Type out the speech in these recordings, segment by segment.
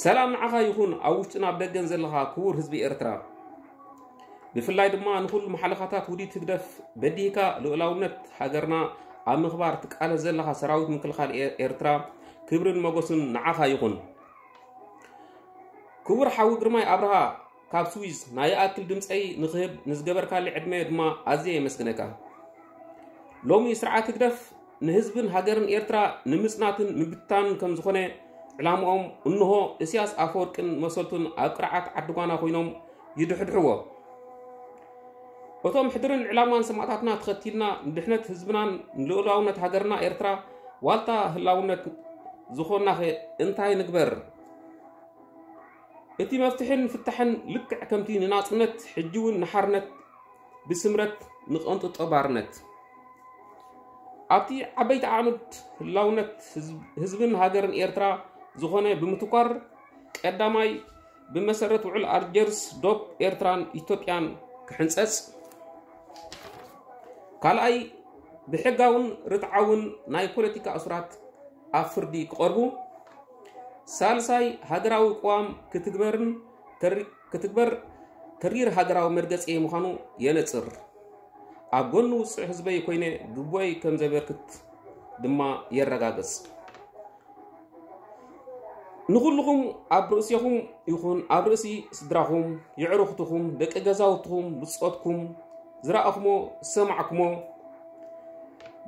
ሰላም ንዓኻ ይኹን፣ ኣብ ውሽጥን ኣብ ደገን ዘለኻ ክቡር ህዝቢ ኤርትራ። ብፍላይ ድማ ንኹሉ መሓለኻታት ውዲት ህግደፍ በዲህካ ልኡላውነት ሃገርና ኣብ ምኽባር ትቃለስ ዘለኻ ሰራዊት ምክልኻል ኤ-፣ ኤርትራ ክብርን መጎስን ንዓኻ ይኹን። ክቡር ሓዊ ግርማይ ኣብርሃ ካብ ስዊዝ ናይ ይኣክል ድምፀይ ንኽህብ ንዝገበርካሊ ዕድመ ድማ ኣዝየ የመስግነካ። ሎሚ ስርዓት ህግደፍ ንህዝብን ሃገርን ኤርትራ ንምጽናትን ምብታን ከም ዝኾነ ዕላምኦም እንሆ እስያስ ኣፈወርቅን መሰልቱን ኣብ ቅርዓት ዓዲ ጓና ኮይኖም ይድሕድሕዎ። እቶም ሕድርን ዕላማን ሰማእታትና ተኸቲልና ንድሕነት ህዝብናን ንልኡላውነት ሃገርና ኤርትራ ዋልታ ህላውነት ዝኾንናኸ እንታይ ንግበር? እቲ መፍትሕን ፍታሕን ልክዕ ከምቲ ንናጽነት ሕጂ እውን ንሓርነት ብስምረት ንቐንጥጦ ባርነት። ኣብቲ ዓበይቲ ኣዕኑድ ህላውነት ህዝብ-፣ ህዝብን ሃገርን ኤርትራ ዝኾነ ብምትኳር ቀዳማይ ብመሰረት ውዕል ኣልጀርስ ዶብ ኤርትራን ኢትዮጵያን ክሕንጸጽ፣ ካልኣይ ብሕጋውን ርትዓውን ናይ ፖለቲካ እሱራት ኣብ ፍርዲ ክቐርቡ፣ ሳልሳይ ሃገራዊ ቅዋም ክትግበርን ተሪ-፣ ክትግበር ተሪር ሃገራዊ መርገጺ ምዃኑ የነጽር። ኣብ ጎኒ ውጽዕ ህዝበይ ኮይነ ግቡኣይ ከም ዘበርክት ድማ የረጋግጽ። ንኹልኹም ኣብ ርእሴኹም ይኹን ኣብ ርእሲ ስድራኹም፣ የዕሩኽትኹም፣ ደቂ ገዛውትኹም፣ ብጾትኩም ዝረኣኹሞ ዝሰማዕኩሞ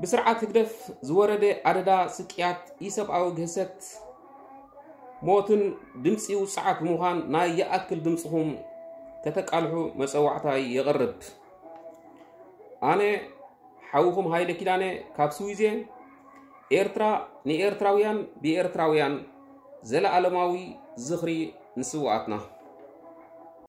ብስርዓት ህግደፍ ዝወረደ ኣደዳ ስቅያት፣ ኢሰብኣዊ ግህሰት፣ ሞትን ድምፂ ውፅዓት ብምዃን ናይ ይኣክል ድምፅኹም ከተቃልሑ መፀዋዕታይ የቕርብ። ኣነ ሓውኹም ሃይለ ኪዳነ ካብ ስዊዝ እየ። ኤርትራ ንኤርትራውያን ብኤርትራውያን። ዘለኣለማዊ ዝኽሪ ንስውኣትና።